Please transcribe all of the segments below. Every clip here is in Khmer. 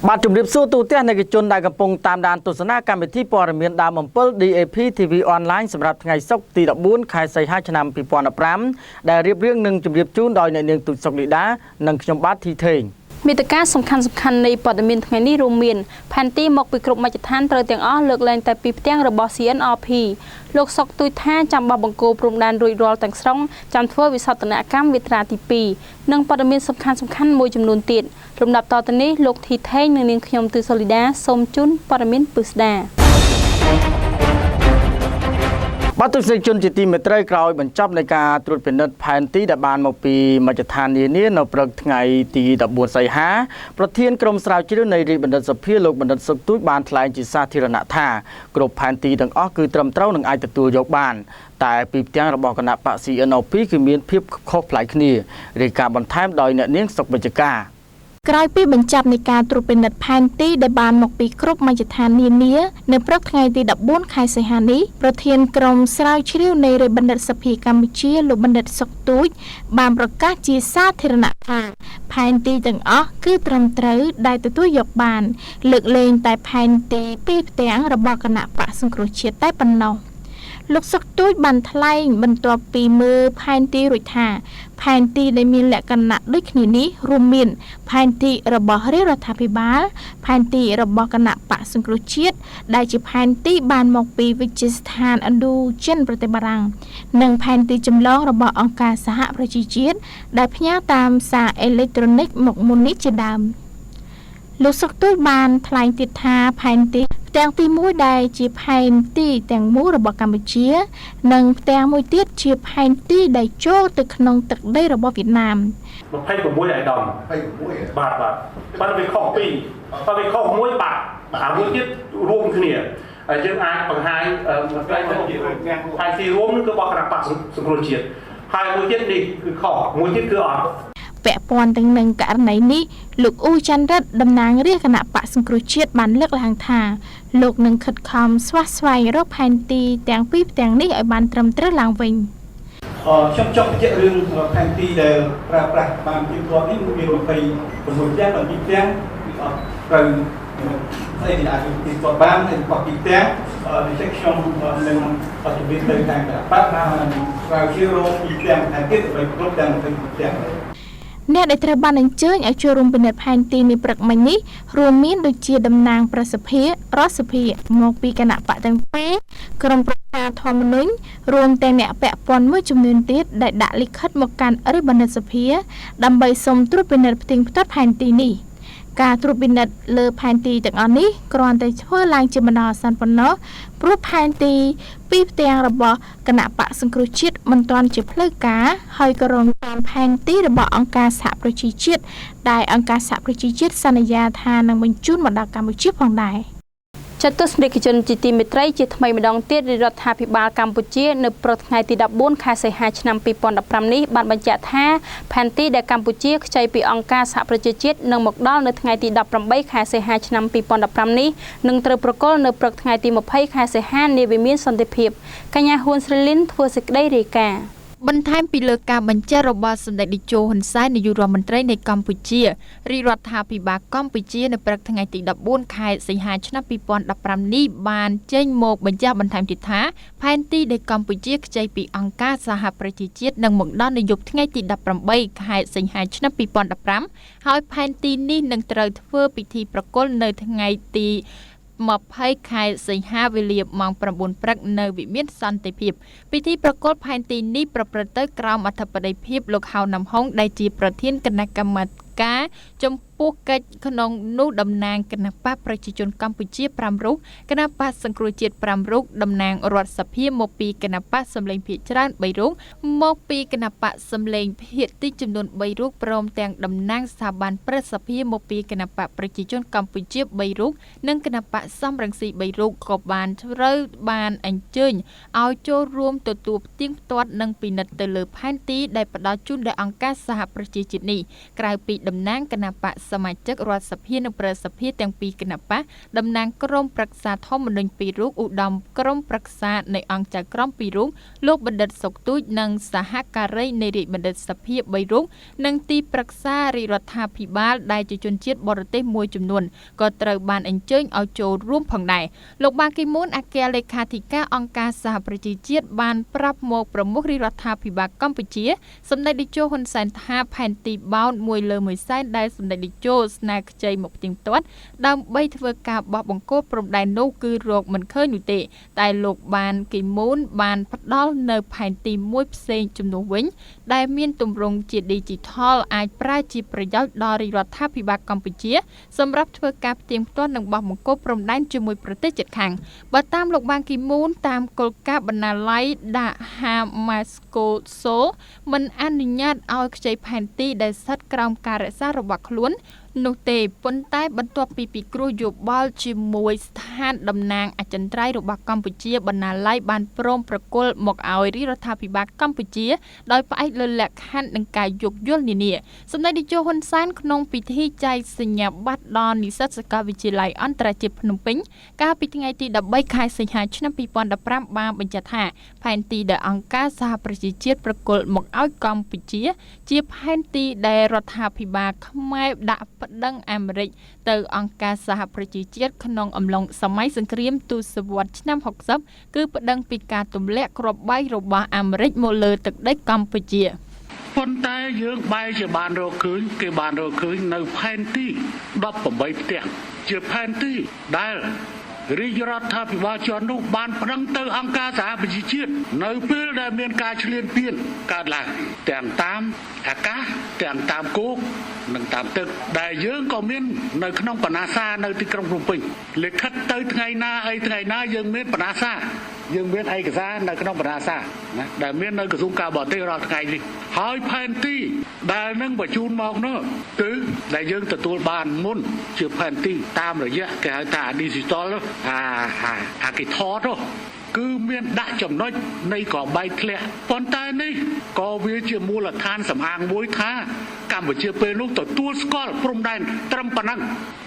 បាទជំរាបសួរទូទាំងអ្នកជនដែលកំពុងតាមដានទស្សនាកម្មវិធីព័ត៌មានដើមអំពិល DAP TV Online សម្រាប់ថ្ងៃសុក្រទី14ខែសីហាឆ្នាំ2015ដែលរៀបរៀងនិងជម្រាបជូនដោយអ្នកនាងទូចសុកលីដានិងខ្ញុំបាទធីថេង មេត្តាសំខាន់សំខាន់នៃព័ត៌មានថ្ងៃនេះរួមមានផែនទីមកពីគ្រប់មជ្ឈដ្ឋានត្រូវទាំងអស់លើកលែងតែពីផ្ទាំងរបស់ CNRP លោកសុកទូចថាចាំបោះបង្គោលព្រំដែនរួចរាល់ទាំងស្រុងចាំធ្វើវិសោធនកម្មវិត្រាទី2និងព័ត៌មានសំខាន់សំខាន់មួយចំនួនទៀតលំដាប់តទៅនេះលោកធីថេងនិងនាងខ្ញុំទឺសូលីដាសូមជូនព័ត៌មានពិស្ដា បាទទស្សនិកជនជាទីមេត្រីក្រោយបញ្ចប់នៃការត្រួតពិនិត្យផែនទីដែលបានមកពីមជ្ឈដ្ឋាននានានៅព្រឹកថ្ងៃទី14សីហាប្រធានក្រុមស្រាវជ្រាវនៃរាជបណ្ឌិតសភាលោកបណ្ឌិតសុកទូចបានថ្លែងជាសាធារណៈថាគ្រប់ផែនទីទាំងអស់គឺត្រឹមត្រូវនិងអាចទទួលយកបានតែពីផ្ទាំងរបស់គណៈបក CNOP គឺមានភាពខុសប្លែកគ្នារាយការណ៍បន្ថែមដោយអ្នកនាងសុកវិជ្ជការ ក្រោយពីបញ្ចប់នៃការត្រួតពិនិត្យផែនទីដែលបានមកពីគ្រប់មជ្ឈដ្ឋាននានានៅព្រឹកថ្ងៃទី14ខែសីហានេះប្រធានក្រុមស្រាវជ្រាវនៃរាជបណ្ឌិតសភាកម្ពុជាលោកបណ្ឌិតសុកទូចបានប្រកាសជាសាធារណៈថាផែនទីទាំងអស់គឺត្រឹមត្រូវដែលទទួលយកបាន លើកលែងតែផែនទីពីរផ្ទាំងរបស់គណៈបកសង្គ្រោះជាតិតែប៉ុណ្ណោះលោកសុកទូចបានថ្លែងបន្ទាប់ពីមើលផែនទីរួចថាផែនទីដែលមានលក្ខណៈដូចគ្នានេះរួមមានផែនទីរបស់រាជរដ្ឋាភិបាលផែនទីរបស់គណៈបកសង្គ្រោះជាតិដែលជាផែនទីបានមកពីវិទ្យាស្ថានឥណ្ឌូចិនប្រទេសបារាំងនិងផែនទីចម្លងរបស់អង្គការសហប្រជាជាតិដែលផ្ញើតាមសារអេឡិចត្រូនិកមកមុននេះជាដើមលោកសុកទូចបានថ្លែងទៀតថាផែនទីផ្ទាំងទី1ដែលជាផែនទីទាំងមូលរបស់កម្ពុជា និងផ្ទាំងមួយទៀតជាផែនទីដែលចូលទៅក្នុងទឹកដីរបស់វៀតណាម 26ឯកឧត្តម 26 បាទបាទបាទវាខុសពីរបាទវាខុសមួយបាទអាមួយទៀតរួមគ្នាហើយយើងអាចបង្ហាញផែនទីរួមនឹងគឺរបស់គណៈបកសង្គ្រោះជាតិហើយមួយទៀតនេះគឺខុសមួយទៀតគឺអត់ ពាក់ព័ន្ធទាំងនឹងករណីនេះលោកអ៊ូច័ន្ទរិទ្ធតំណាងរាស្ត្រគណៈបកសង្គ្រោះជាតិបានលើកឡើងថាលោកនឹងខិតខំស្វះស្វែងរកផែនទីទាំងពីរផ្ទាំងនេះឲ្យបានត្រឹមត្រូវឡើងវិញ ខ្ញុំចង់បញ្ជាក់រឿងផែនទីដែលប្រើប្រាស់បានទៀងទាត់នេះមាន26ផ្ទាំងដល់2ផ្ទាំងវាអត់ត្រូវស្អីដែលអាចទៀងទាត់បានហើយរបស់2ផ្ទាំងដូច្នេះខ្ញុំនឹងជម្រាបទៅខាងគណៈបកថានឹងស្រាវជ្រាវរក2ផ្ទាំងថែមទៀតដើម្បីគ្រប់ទាំង22ផ្ទាំង អ្នកដែលត្រូវបានអញ្ជើញឲ្យចូលរួមពិនិត្យផែនទីនេះព្រឹកមិញនេះរួមមានដូចជាតំណាងប្រសិទ្ធភាពរដ្ឋសភាមកពីគណៈបកទាំងពីរក្រុមប្រឹក្សាធម្មនុញ្ញរួមទាំងអ្នកពាក់ព័ន្ធមួយចំនួនទៀតដែលដាក់លិខិតមកកាន់រាជបណ្ឌិតសភាដើម្បីសុំត្រួតពិនិត្យផ្ទៀងផ្ទាត់ផែនទីនេះការត្រួតពិនិត្យលើផែនទីទាំងអស់នេះគ្រាន់តែធ្វើឡើងជាបណ្ដោះអាសន្នប៉ុណ្ណោះព្រោះផែនទីពីរផ្ទាំងរបស់គណៈបកសង្គ្រោះជាតិមិនទាន់ជាផ្លូវការហើយក៏រងតាមផែនទីរបស់អង្គការសហប្រជាជាតិដែលអង្គការសហប្រជាជាតិសន្យាថានឹងបញ្ជូនមកដល់កម្ពុជាផងដែរ ចតុស្និកជនជាទីមេត្រីជាថ្មីម្ដងទៀតរាជរដ្ឋាភិបាលកម្ពុជានៅព្រឹកថ្ងៃទី14ខែសីហាឆ្នាំ2015នេះបានបញ្ជាក់ថាផែនទីដែលកម្ពុជាខ្ចីពីអង្គការសហប្រជាជាតិនឹងមកដល់នៅថ្ងៃទី18ខែសីហាឆ្នាំ2015នេះនឹងត្រូវប្រគល់នៅព្រឹកថ្ងៃទី20ខែសីហានាវិមានសន្តិភាពកញ្ញាហ៊ួនស្រីលីនធ្វើសេចក្តីរាយការណ៍ បន្ថែមពីលើការបញ្ជាក់របស់សម្ដេចតេជោហ៊ុនសែននាយករដ្ឋមន្ត្រីនៃកម្ពុជារាជរដ្ឋាភិបាលកម្ពុជានៅព្រឹកថ្ងៃទី14ខែសីហាឆ្នាំ2015នេះបានចេញមកបញ្ជាក់បន្ថែមទៀតថាផែនទីដែលកម្ពុជាខ្ចីពីអង្គការសហប្រជាជាតិនឹងមកដល់នៅយប់ថ្ងៃទី18ខែសីហាឆ្នាំ2015ហើយផែនទីនេះនឹងត្រូវធ្វើពិធីប្រគល់នៅថ្ងៃទី20ខែសីហាវេលាម៉ោង9ព្រឹកនៅវិមានសន្តិភាពពិធីប្រគល់ផែនទីនេះប្រព្រឹត្តទៅក្រោមអធិបតីភាពលោកហៅណាំហុងដែលជាប្រធានគណៈកម្មាធិការចំពោះកិច្ចក្នុងនោះតំណាងគណៈបកប្រជាជនកម្ពុជា5រូបគណៈបកសង្គ្រោះជាតិ5រូបតំណាងរដ្ឋសភាមកពីគណៈបកសម្លេងភាគច្រើន3រូបមកពីគណៈបកសម្លេងភាគតិចចំនួន3រូបព្រមទាំងតំណាងស្ថាប័នប្រសិទ្ធភាពមកពីគណៈបកប្រជាជនកម្ពុជា3រូបនិងគណៈបកសំរងស៊ី3រូបក៏បានត្រូវបានអញ្ជើញឲ្យចូលរួមទទួលផ្ទៀងផ្ទាត់និងពិនិត្យទៅលើផែនទីដែលផ្ដល់ជូនដោយអង្គការសហប្រជាជាតិនេះក្រៅពីតំណាងគណៈបក សមាជិករដ្ឋសភានិងប្រសិទ្ធភាពទាំងពីរគណបក្សតំណាងក្រុមប្រឹក្សាធម្មនុញ្ញពីររូបឧត្តមក្រុមប្រឹក្សានៃអង្គចៅក្រមពីររូបលោកបណ្ឌិតសុកទូចនិងសហការីនៃរាជបណ្ឌិតសភា3រូបនិងទីប្រឹក្សារាជរដ្ឋាភិបាលដែលជាជនជាតិបរទេសមួយចំនួនក៏ត្រូវបានអញ្ជើញឲ្យចូលរួមផងដែរលោកបាគីមូនអគ្គលេខាធិការអង្គការសហប្រជាជាតិបានប្រាប់មកប្រមុខរាជរដ្ឋាភិបាលកម្ពុជាសម្ដេចតេជោហ៊ុនសែនថាផែនទីបោន1លើ1សែនដែលសម្ដេចតេជោស្នើខ្ចីមកផ្ទៀងផ្ទាត់ដើម្បីធ្វើការបោះបង្គោលព្រំដែននោះគឺរកមិនឃើញនោះទេតែលោកបានគីមូនបានផ្ដល់នៅផែនទីមួយផ្សេងជំនួសវិញដែលមានទម្រង់ជា Digital អាចប្រើជាប្រយោជន៍ដល់រាជរដ្ឋាភិបាលកម្ពុជាសម្រាប់ធ្វើការផ្ទៀងផ្ទាត់និងបោះបង្គោលព្រំដែនជាមួយប្រទេសជិតខាងបើតាមលោកបានគីមូនតាមគោលការណ៍បណ្ណាល័យដាក់ហាម៉ាស្កូសូមិនអនុញ្ញាតឲ្យខ្ចីផែនទីដែលស្ថិតក្រោមការរក្សារបស់ខ្លួននោះទេប៉ុន្តែបន្ទាប់ពីពិគ្រោះយោបល់ជាមួយស្ថានតំណាងអចិន្ត្រៃយ៍របស់កម្ពុជាបណ្ណាល័យបានព្រមប្រគល់មកឲ្យរាជរដ្ឋាភិបាលកម្ពុជាដោយផ្អែកលើលក្ខខណ្ឌនិងការយោគយល់នានាសម្ដេចតេជោហ៊ុនសែនក្នុងពិធីចែកសញ្ញាបត្រដល់និស្សិតសាកលវិទ្យាល័យអន្តរជាតិភ្នំពេញកាលពីថ្ងៃទី13ខែសីហាឆ្នាំ2015បានបញ្ជាក់ថាផែនទីដែលអង្គការសហប្រជាជាតិប្រគល់មកឲ្យកម្ពុជាជាផែនទីដែលរដ្ឋាភិបាលខ្មែរដាក់ប្តឹងអាមេរិកទៅអង្គការសហប្រជាជាតិក្នុងអំឡុងសម័យសង្គ្រាមទសវត្សរ៍ឆ្នាំ60គឺប្តឹងពីការទម្លាក់គ្រាប់បែករបស់អាមេរិកមកលើទឹកដីកម្ពុជាប៉ុន្តែយើងបែរជាបានរកឃើញគេបានរកឃើញនៅផែនទី18ផ្ទាំងជាផែនទីដែលរាជរដ្ឋាភិបាលជាន់នោះបានប្តឹងទៅអង្គការសហប្រជាជាតិនៅពេលដែលមានការឈ្លានពានកើតឡើងទាំងតាមអាកាសទាំងតាមគោកនិងតាមទឹកដែលយើងក៏មាននៅក្នុងបណ្ណាសានៅទីក្រុងភ្នំពេញលិខិតទៅថ្ងៃណាអីថ្ងៃណាយើងមានបណ្ណាសាយើងមានឯកសារនៅក្នុងបណ្ណាសាណាដែលមាននៅក្រសួងការបរទេសរាល់ថ្ងៃនេះហើយផែនទីដែលនឹងបញ្ជូនមកនោះគឺដែលយើងទទួលបានមុនជាផែនទីតាមរយៈគេហៅថា digital អាគេថតនោះគឺមានដាក់ចំណុចនៃក្របបែកធ្លាក់ប៉ុន្តែនេះក៏វាជាមូលដ្ឋានសំអាងមួយថាកម្ពុជាពេលនោះទទួលស្គាល់ព្រំដែនត្រឹមប៉ុណ្ណឹង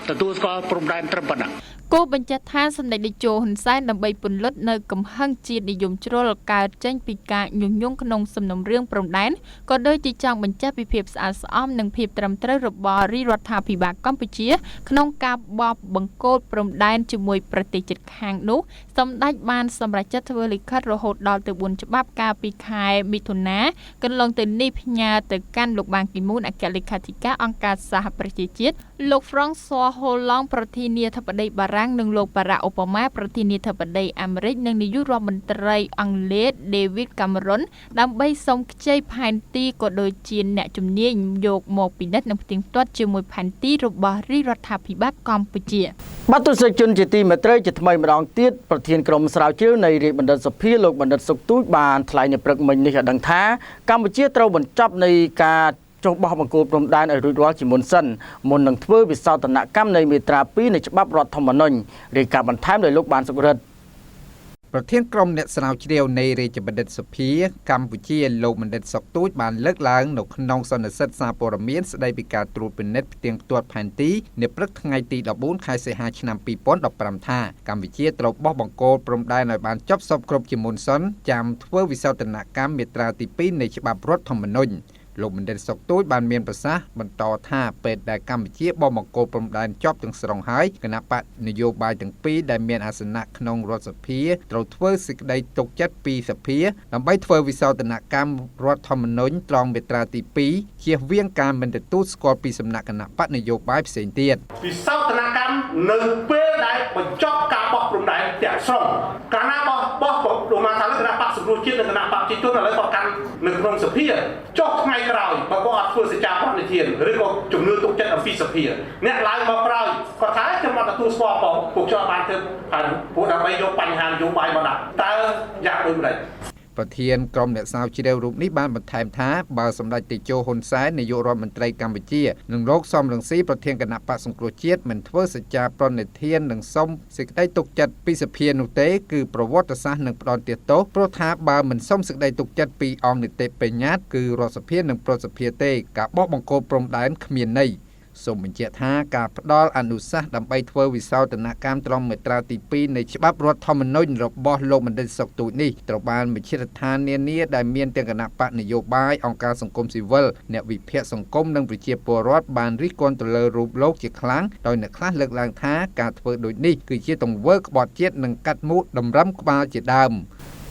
ទទួលស្គាល់ព្រំដែនត្រឹមប៉ុណ្ណឹងគូបញ្ជាក់ថាសម្ដេចតេជោហ៊ុនសែនដើម្បីពន្លត់នៅកំហឹងជាតិនិយមជ្រុលកើតចេញពីការញុះញង់ក្នុងសំណុំរឿងព្រំដែនក៏ដូចជាចង់បញ្ជាក់ពីភាពស្អាតស្អំនិងភាពត្រឹមត្រូវរបស់រាជរដ្ឋាភិបាលកម្ពុជាក្នុងការបោះបង្គោលព្រំដែនជាមួយប្រទេសជិតខាងនោះសម្ដេចបានសម្រេចចិត្តធ្វើលិខិតរហូតដល់ទៅ4ច្បាប់កាលពីខែមិថុនាកន្លងទៅនេះផ្ញើទៅកាន់លោកបានគីមូនអគ្គលេខាធិការអង្គការសហប្រជាជាតិលោកហ្វ្រង់ស័រហូឡង់ប្រធានាធិបតីបារាំងនិងលោកបារ៉ាក់អូបាម៉ាប្រធានាធិបតីអាមេរិកនិងនាយករដ្ឋមន្ត្រីអង់គ្លេស David Cameron ដើម្បីសុំខ្ចីផែនទីក៏ដូចជាអ្នកជំនាញយកមកពិនិត្យនិងផ្ទៀងផ្ទាត់ជាមួយផែនទីរបស់រាជរដ្ឋាភិបាលកម្ពុជាបាទទស្សនិកជនជាទីមេត្រីជាថ្មីម្ដងទៀតប្រធានក្រុមស្រាវជ្រាវនៃរាជបណ្ឌិតសភាលោកបណ្ឌិតសុកទូចបានថ្លែងនៅព្រឹកមិញនេះឲ្យដឹងថាកម្ពុជាត្រូវបញ្ចប់នៃការចុះបោះបង្គោលព្រំដែនឲ្យរួចរាល់ជាមុនសិនមុននឹងធ្វើវិសោធនកម្មនៃមាត្រា2នៃច្បាប់រដ្ឋធម្មនុញ្ញរាយការណ៍បន្ថែមដោយលោកបានសុរិទ្ធប្រធានក្រុមអ្នកស្រាវជ្រាវនៃរាជបណ្ឌិតសភាកម្ពុជាលោកបណ្ឌិតសុកទូចបានលើកឡើងនៅក្នុងសន្និសីទសារព័ត៌មានស្ដីពីការត្រួតពិនិត្យផ្ទៀងផ្ទាត់ផែនទីនាព្រឹកថ្ងៃទី14ខែសីហាឆ្នាំ2015ថាកម្ពុជាត្រូវបោះបង្គោលព្រំដែនឲ្យបានចប់សព្វគ្រប់ជាមុនសិនចាំធ្វើវិសោធនកម្មមាត្រាទី2នៃច្បាប់រដ្ឋធម្មនុញ្ញលោកបណ្ឌិតសុកទូចបានមានប្រសាសន៍បន្តថាពេលដែលកម្ពុជាបោះបង្គោលព្រំដែនចប់ទាំងស្រុងហើយគណបក្សនយោបាយទាំងពីរដែលមានអាសនៈក្នុងរដ្ឋសភាត្រូវធ្វើសេចក្តីទុកចិត្តពីសភាដើម្បីធ្វើវិសោធនកម្មរដ្ឋធម្មនុញ្ញត្រង់មាត្រាទី2ជៀសវាងការមិនទទួលស្គាល់ពីសំណាក់គណបក្សនយោបាយផ្សេងទៀតវិសោធនកម្មនៅពេលដែលបញ្ចប់ការបោះព្រំដែនទាំងស្រុងកាលណាបោះព្រំដែនថាគណបក្សសង្គ្រោះជាតិនិងគណបក្សប្រជាជនឥឡូវក៏កាន់នៅក្នុងសភាចុះថ្ងៃក្រោយបើគាត់អត់ធ្វើសច្ចាប្រណិធានឬក៏ជំនឿទុកចិត្តអំពីសភាអ្នកឡើងមកក្រោយគាត់ថាខ្ញុំអត់ទទួលស្គាល់ផងពួកខ្ញុំបានធ្វើពួកដើម្បីយកបញ្ហានយោបាយមកដាក់តើយ៉ាងដូចម្តេចប្រធានក្រុមអ្នកស្រាវជ្រាវរូបនេះបានបន្ថែមថាបើសម្ដេចតេជោហ៊ុនសែននាយករដ្ឋមន្ត្រីកម្ពុជានិងលោកសមរង្ស៊ីប្រធានគណបក្សសង្គ្រោះជាតិមិនធ្វើសច្ចាប្រណិធាននិងសុំសេចក្តីទុកចិត្តពីសភានោះទេគឺប្រវត្តិសាស្ត្រនឹងផ្ដន្ទាទោសព្រោះថាបើមិនសុំសេចក្តីទុកចិត្តពីអង្គនីតិបញ្ញត្តិគឺរដ្ឋសភានិងប្រសិទ្ធភាពទេការបោះបង្គោលព្រំដែនគ្មានន័យ សូមបញ្ជាក់ថាការផ្ដល់អនុសាសន៍ដើម្បីធ្វើវិសោធនកម្មត្រង់មាត្រាទី2នៃច្បាប់រដ្ឋធម្មនុញ្ញរបស់លោកបណ្ឌិតសុកទូចនេះត្រូវបានមជ្ឈដ្ឋាននានាដែលមានទាំងគណបក្សនយោបាយអង្គការសង្គមស៊ីវិលអ្នកវិភាគសង្គមនិងប្រជាពលរដ្ឋបានរិះគន់ទៅលើរូបលោកជាខ្លាំងដោយអ្នកខ្លះលើកឡើងថាការធ្វើដូចនេះគឺជាទង្វើក្បត់ជាតិនិងកាត់មួកតម្រឹមក្បាលជាដើម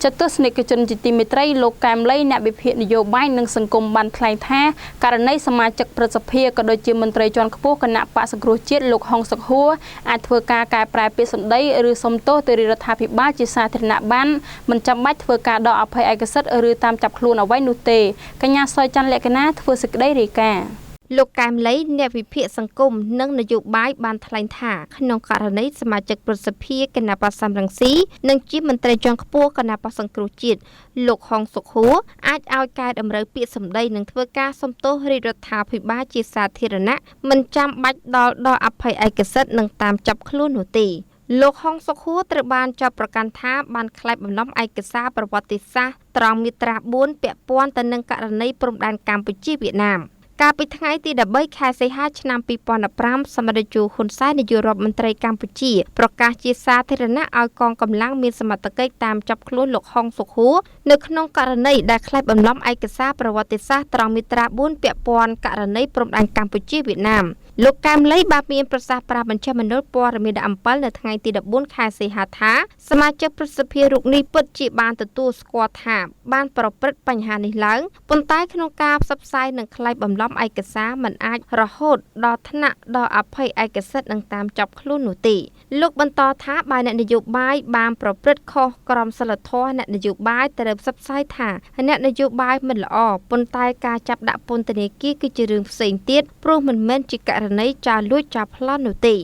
ចតុស្និកជនជាទីមេត្រីលោកកែមលីអ្នកវិភាគនយោបាយនិងសង្គមបានថ្លែងថាករណីសមាជិកព្រឹទ្ធសភាក៏ដូចជាមន្ត្រីជាន់ខ្ពស់គណៈបក្សសង្គ្រោះជាតិលោកហុងសុខហួរអាចធ្វើការកែប្រែពាក្យសម្ដីឬសុំទោសទៅរដ្ឋាភិបាលជាសាធារណៈបានមិនចាំបាច់ធ្វើការដកអភ័យឯកសិទ្ធិឬតាមចាប់ខ្លួនអ្វីនោះទេកញ្ញាសយច័ន្ទលក្ខណាធ្វើសេចក្តីរាយការណ៍ លោកកែមលីអ្នកវិភាគសង្គមនិងនយោបាយបានថ្លែងថាក្នុងករណីសមាជិកព្រឹទ្ធសភាគណបក្សសំរងស៊ីនិងជាមន្ត្រីជាន់ខ្ពស់គណបក្សសង្គ្រោះជាតិលោកហុងសុខហួរអាចឲ្យកែតម្រូវពាក្យសម្ដីនិងធ្វើការសុំទោសរាជរដ្ឋាភិបាលជាសាធារណៈមិនចាំបាច់ដល់ដកអភ័យឯកសិទ្ធិនិងតាមចាប់ខ្លួននោះទេលោកហុងសុខហួរត្រូវបានចោទប្រកាន់ថាបានក្លែងបន្លំឯកសារប្រវត្តិសាស្ត្រត្រង់មាត្រា4ពាក់ព័ន្ធទៅនឹងករណីព្រំដែនកម្ពុជាវៀតណាមកាលពីថ្ងៃទី13ខែសីហាឆ្នាំ2015សម្ដេចជួហ៊ុនសែននាយករដ្ឋមន្ត្រីកម្ពុជាប្រកាសជាសាធារណៈឲ្យកងកម្លាំងមានសមត្ថកិច្ចតាមចាប់ខ្លួនលោកហុងសុខហួរនៅក្នុងករណីដែលក្លែងបន្លំឯកសារប្រវត្តិសាស្ត្រត្រង់មាត្រា4ពាក់ព័ន្ធករណីព្រំដែនកម្ពុជាវៀតណាមលោកកែមលីបានមានប្រសាសន៍ប្រាប់មជ្ឈមណ្ឌលព័ត៌មានអំពិលនៅថ្ងៃទី14ខែសីហាថាសមាជិកព្រឹទ្ធសភារូបនេះពិតជាបានទទួលស្គាល់ថាបានប្រព្រឹត្តបញ្ហានេះឡើងប៉ុន្តែក្នុងការផ្សព្វផ្សាយនិងក្លែងបន្លំឯកសារមិនអាចរហូតដល់ថ្នាក់ដល់អភ័យឯកសិទ្ធិនិងតាមចាប់ខ្លួននោះទេលោកបន្តថាបើអ្នកនយោបាយបានប្រព្រឹត្តខុសក្រមសីលធម៌អ្នកនយោបាយត្រូវផ្សព្វផ្សាយថាអ្នកនយោបាយមិនល្អប៉ុន្តែការចាប់ដាក់ពន្ធនាគារគឺជារឿងផ្សេងទៀតព្រោះមិនមែនជាករណីចោរលួចចោរប្លន់នោះទេ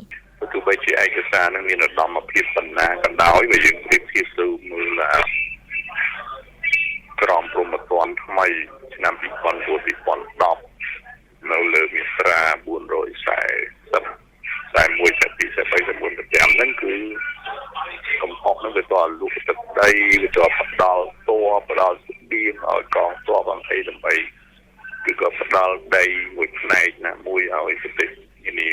ទោះបីជាឯកសារនឹងមានឧត្តមភាពប៉ុណ្ណាក៏ដោយបើយើងប្រៀបធៀបទៅមើលក្រមព្រហ្មទណ្ឌថ្មីឆ្នាំ2009 2010នៅលើមាត្រា440 41 42 43 45ហ្នឹងគឺកំហុសហ្នឹងវាតលក់ទឹកដីវាតផ្ដល់តួផ្ដល់ស្បៀងឲ្យកងទ័ពអីដើម្បីគឺក៏ផ្ដល់ដីមួយផ្នែកណាមួយឲ្យប្រទេសនានា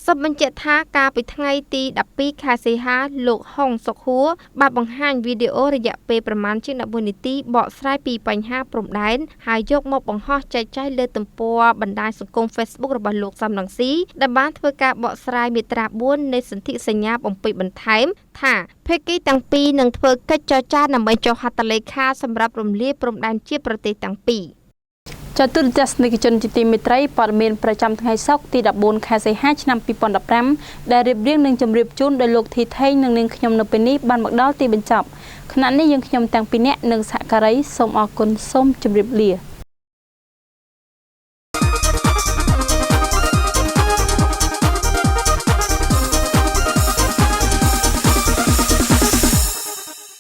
សូមបញ្ជាក់ថាកាលពីថ្ងៃទី12ខែសីហាលោកហុងសុខហួរបានបង្ហាញវីដេអូរយៈពេលប្រមាណជាង14នាទីបកស្រាយពីបញ្ហាព្រំដែនហើយយកមកបង្ហោះចែកចាយលើទំព័របណ្ដាញសង្គម Facebook របស់លោកសំរងស៊ីដែលបានធ្វើការបកស្រាយមាត្រា4នៃសន្ធិសញ្ញាបំពេញបន្ថែមថាភាគីទាំងពីរនឹងធ្វើកិច្ចចរចាដើម្បីចុះហត្ថលេខាសម្រាប់រំលាយព្រំដែនជាប្រទេសទាំងពីរ ចតុទស្សនិកជនជាទីមេត្រីព័ត៌មានប្រចាំថ្ងៃសុក្រទី14ខែសីហាឆ្នាំ2015ដែលរៀបរៀងនិងជម្រាបជូនដោយលោកធីថេងនិងនាងខ្ញុំនៅពេលនេះបានមកដល់ទីបញ្ចប់ខណៈនេះយើងខ្ញុំទាំងពីរនាក់និងសហការីសូមអរគុណសូមជម្រាបលា